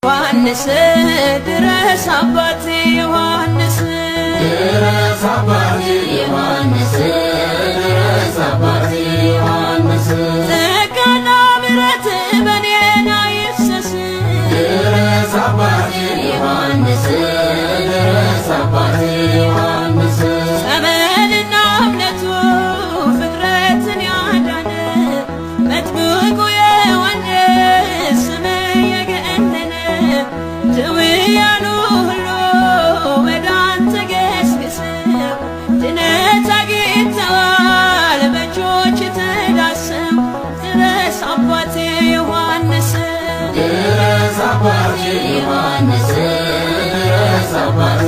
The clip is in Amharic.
ዮሐንስ ድረስ አባቴ ዮሐንስ፣ ድረስ አባቴ ዮሐንስ፣ ድረስ አባቴ ዮሐንስ፣ ጸጋና ምሕረት በኔ ላይ ይፍሰስ፣ ድረስ አባቴ ዮሐንስ፣ ድረስ አባቴ ዮሐንስ፣ ጸበልና እምነቱ ፍጥረትን ያዳነ መጥምቁ ዮሐንስ ስም የገነነ፣ ድውያኑ ሁሉ ወደ አንተ ገስግሰው ድነት አግኝተዋል በእጆችህ ተዳሰው። ድረስ አባቴ ዮሐንስ፣ ድረስ አባቴ ዮሐንስ፣ ድረስ አባቴ።